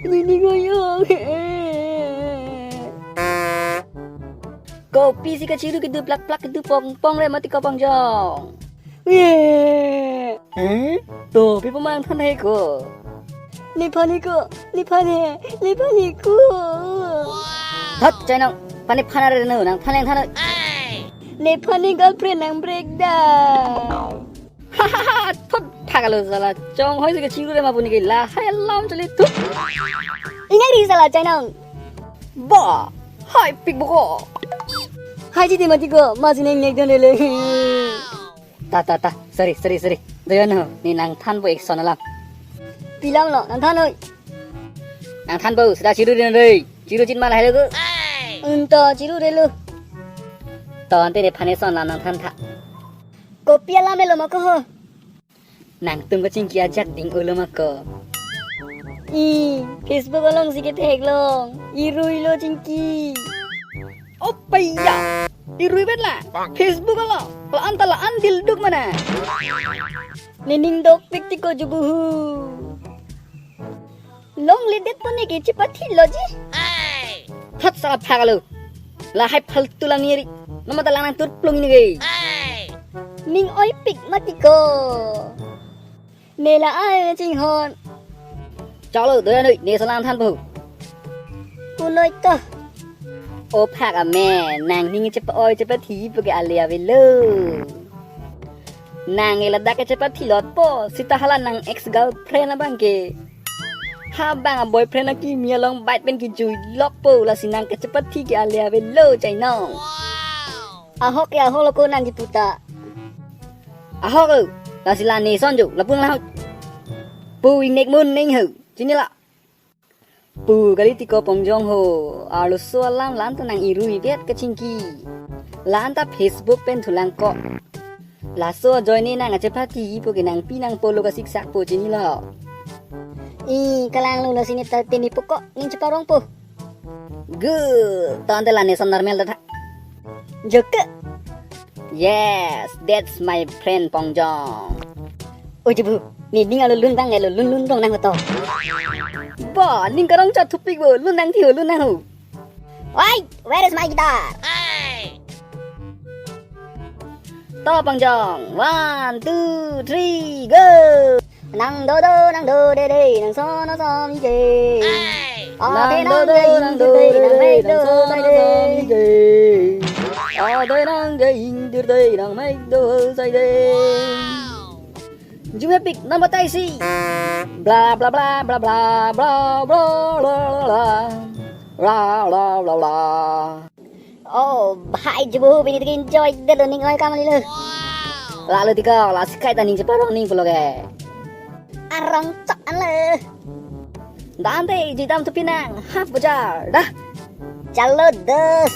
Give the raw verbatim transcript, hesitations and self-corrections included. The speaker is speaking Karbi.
Nini ngoyong. Kopisi kachiru kedo plak plak kedo pong pong re mati ko Pongjong. Eh? To, pi pemang than he ko. Nephan he ko, nephan he, nephan he ko. Thot, Chainong, pani phan are no, nang phan lang than. Nephan he girlfriend nang break down. Hahaha, thot thakalo sala, chonghoi si kachiru re ma pu neke lahai alam chale tu. Ingai ri sala, Chainong. Ba, hai pik boko. Hai jiti mati ko, masi neng nek don rele. Ta, ta, ta. Sorry, sorry, sorry. Doyon ho. Ne nang thanpo action alam. Pi alam lo, nang than oi. Nang thanpo, seta chiru din dei. Chiru chin ma lahai lo ko. Unto, chiru re lo. To, ante nephan action alam nang than tha. Kopi alam lo ma ko ho. Nangtum kachingki ajak ding-o lo ma ko. I, Facebook alongsi ketheklong. Irui lo chingki. O paiya. Irui bet la. Facebook along. La-an ta la-an dilduk mana. Nening dok pik ti ko jubuhu. Longledet pu neke chepathi lo ji. Thot sala phak alo. Lahai phaltu lang neri. Nama ta lang nang turplung ini ke. Ning oi pik mati ko. Ne la ai chinghon. Chalo, doyan oi, ne action alam thanpo. Kunoi to. O phak amen, nang ning chepa-oi chepathi pu ke ale avelo. Nang e ladak ke chepathi lotpo, seta hala nang ex girlfriend abang ke. Ha bang a boyfriend akimi along bait pen kejui lokpo, lasi nang ke chepathi ke ale avelo Chainong. Ahok ya ahok lo ko nang kiputa. Ahok lo, lasi la ne action jo, lapu nang lahok. Pu ingnek mun neng ho, chini la. Pu kali ti ko Pongjong ho, arloso alam la-an ta nang irui bet kachingki. La-an ta Facebook pen thulang ko. Laso ajoine nang achepathi pu ke nangpi nangpo lo kasiksak po chini lo. I kalang lo nasi ne ta tini po ko, ning cheparong po. Good, to ante la ne action normal ta tha. Joke. Yes, that's my friend Pongjong. Oi jubu, ne ning alo lun bang alo lun lun rong nang to. Ba, ning karong chot thupik bo, lun nang thi ho, lun nang ho. Oi, where is my guitar? To Pongjong, one, two, three, go. Nang do do, nang do de de, nang so no so mi je. Nang do do, nang do de de, nang so no so mi je. Ade nang je ing dir de, nang mek do sai de. Jumepik, nang batai si. Bla bla bla bla bla bla bla bla bla bla bla bla. Oh, bhai jubu bini tikin enjoy de lo ning oi kam lilo. Lalo ti ko, lasi kai ta ning cheparong ning pulo ke. Arong chok an le. Dante, jidam thupi nang, half bajar, dah. Chalo dos.